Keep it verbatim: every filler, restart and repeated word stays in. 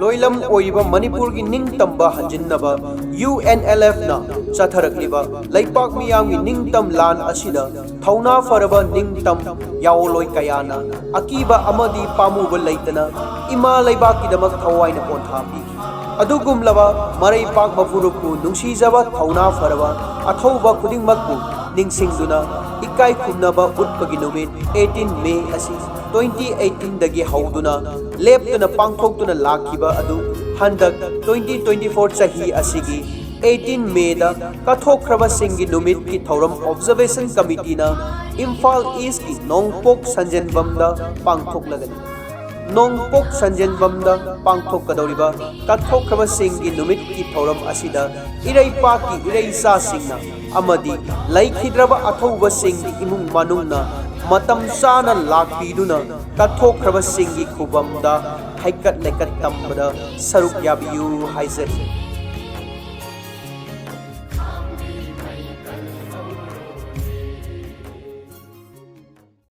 ꯂꯣꯏꯂꯝ ꯑꯣꯏꯔꯤꯕ ꯃꯅꯤꯄꯨꯔꯒꯤ ꯅꯤꯡꯇꯝꯕ ꯍꯟꯖꯤꯟꯅꯕ ꯌꯨ ꯑꯦꯟ ꯑꯦꯜ ꯑꯦꯐꯅ ꯆꯠꯊꯔꯛꯂꯤꯕ ꯂꯩꯄꯥꯛ ꯃꯤꯌꯥꯝꯒꯤ ꯅꯤꯡꯇꯝ ꯂꯥꯟ ꯑꯁꯤꯗ ꯊꯧꯅꯥ ꯐꯔꯕ ꯅꯤꯡꯇꯝ ꯌꯥꯑꯣꯟꯂꯣꯏ ꯀꯌꯥꯅ ꯑꯀꯤꯕ ꯑꯃꯗꯤ ꯄꯥꯝꯃꯨꯕ ꯂꯩꯇꯅ ꯏꯃꯥ ꯂꯩꯕꯥꯛꯀꯤꯗꯃꯛ ꯊꯋꯥꯏꯅ ꯄꯣꯟꯊꯥ ꯄꯤꯈꯤ꯫ ꯑꯗꯨꯒꯨꯝꯂꯕ ꯃꯔꯩꯄꯥꯛ ꯃꯄꯨꯔꯨꯞꯄꯨ ꯅꯨꯡꯁꯤꯖꯕ ꯊꯧꯅꯥ ꯐꯔꯕ ꯑꯊꯧꯕ ꯈꯨꯗꯤꯡꯃꯛꯄꯨ ꯅꯤꯡꯁꯤꯡꯗꯨꯅ ꯏꯀꯥꯏ ꯈꯨꯝꯅꯕ ꯎꯠꯄꯒꯤ ꯅꯨꯃꯤꯠ eighteen May ꯑꯁꯤ twenty eighteen ꯗꯒꯤ ꯍꯧꯗꯨꯅ ꯂꯦꯞꯇꯅ ꯄꯥꯡꯊꯣꯛꯇꯨꯅ ꯂꯥꯛꯈꯤꯕ ꯑꯗꯨ ꯍꯟꯗꯛ twenty twenty four ꯆꯍꯤ ꯑꯁꯤꯒꯤ eighteen May ꯗ ꯀꯠꯊꯣꯛꯈ꯭ꯔꯕꯁꯤꯡꯒꯤ ꯅꯨꯃꯤꯠꯀꯤ ꯊꯧꯔꯝ Observation Committee ꯅ ꯏꯝꯐꯥꯜ East ꯀꯤ ꯅꯣꯡꯄꯣꯛ ꯁꯟꯖꯦꯟꯕꯝꯗ ꯄꯥꯡꯊꯣꯛꯂꯒꯅꯤ꯫ ꯅꯣꯡꯄꯣꯛ ꯁꯟꯖꯦꯟꯕꯝꯗ ꯄꯥꯡꯊꯣꯛꯀꯗꯧꯔꯤꯕ ꯀꯠꯊꯣꯛꯈ꯭ꯔꯕꯁꯤꯡꯒꯤ ꯅꯨꯃꯤꯠꯀꯤ ꯊꯧꯔꯝ ꯑꯁꯤꯗ ꯏꯔꯩꯄꯥꯛꯀꯤ ꯏꯔꯩꯆꯥꯁꯤꯡꯅ ꯑꯃꯗꯤ ꯂꯩꯈꯤꯗ꯭ꯔꯕ ꯑꯊꯧꯕꯁꯤꯡꯒꯤ ꯏꯃꯨꯡ ꯃꯅꯨꯡꯅ ꯃꯇꯝ ꯆꯥꯅ ꯂꯥꯛꯄꯤꯗꯨꯅ ꯀꯠꯊꯣꯛꯈ꯭ꯔꯕꯁꯤꯡꯒꯤ ꯈꯨꯕꯝꯗ ꯍꯩꯀꯠ ꯂꯩꯀꯠ ꯇꯝꯕꯗ ꯁꯔꯨꯛ ꯌꯥꯕꯤꯌꯨ ꯍꯥꯏꯖꯔꯤ꯫